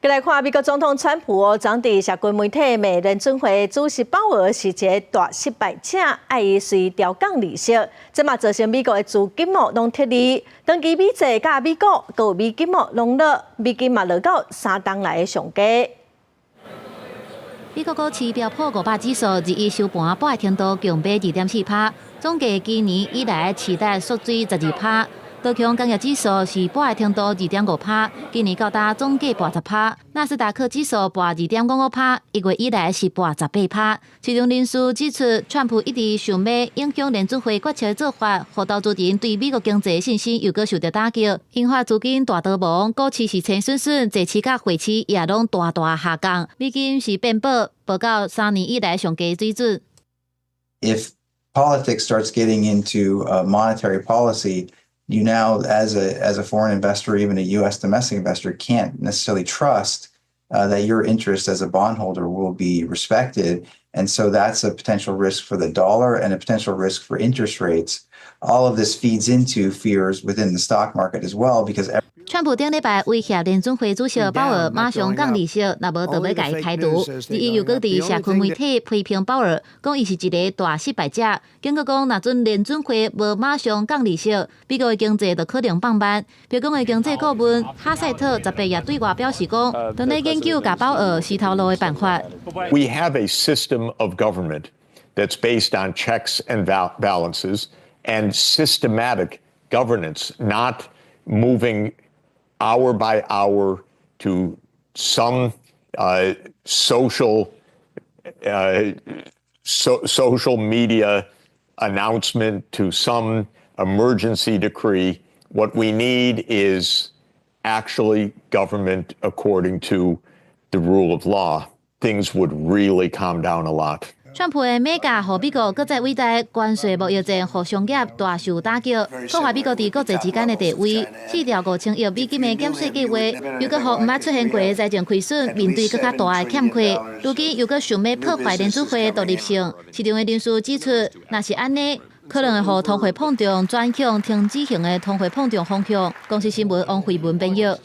來看美國總統川普哦，昨佇社群媒體罵聯準會主席鮑爾是一个大失敗者，愛伊隨調降利息，這嘛造成美國的資金哦攏撤離，長期美債佮美股閣有美金哦攏落，美金嘛落到3冬來的上低。美國股市標普500指數21收盤半程度強買2.4趴，總計今年以來市值縮水12趴。道瓊工業指數是半程度2.5趴，今年到今總計跋10趴。納斯達克指數跋2.55趴，1月以來是跋18趴。市場人士指出，川普一直想欲影響聯準會決策做法，予投資人對美國經濟信心又閣受著打擊，引發資金大逃亡，股市是青筍筍，債市佮匯市也攏大大下降，美金是變薄，報到3年以來上低水準。 If politics starts getting into monetary policy, you now, as a foreign investor, even a U.S. domestic investor, can't necessarily trust that your interest as a bondholder will be respected. And so that's a potential risk for the dollar and a potential risk for interest rates. All of this feeds into fears within the stock market as well, because 川普頂禮拜威脅聯準會主席鮑爾馬上降利息，若無就欲共伊開除。伊又閣佇社群媒體批評鮑爾，講伊是一个大失敗者。警告講，若準聯準會無馬上降利息，美國的經濟就可能放慢。白宮的經濟顧問哈塞特18也對外表示講，正咧研究共鮑爾洗頭路的辦法。 We have a system of government that's based on checks and balances and systematic governance, not moving hour by hour to some social media announcement, to some emergency decree. What we need is actually government according to the rule of law. Things would really calm down a lot. 川普的 MAGA 予美國閣再偉大，關稅貿易戰予商業大受打擊，破壞美國佇國際之間的地位。4兆5千億美金的減稅計劃，又閣予毋捌出現過的財政虧損，面對閣較大的欠缺。如今又閣想欲破壞聯準會獨立性。市場的人士指出，若是按呢，可能會予通貨膨脹轉向停止型的通貨膨脹方向。公視新聞王慧文編譯。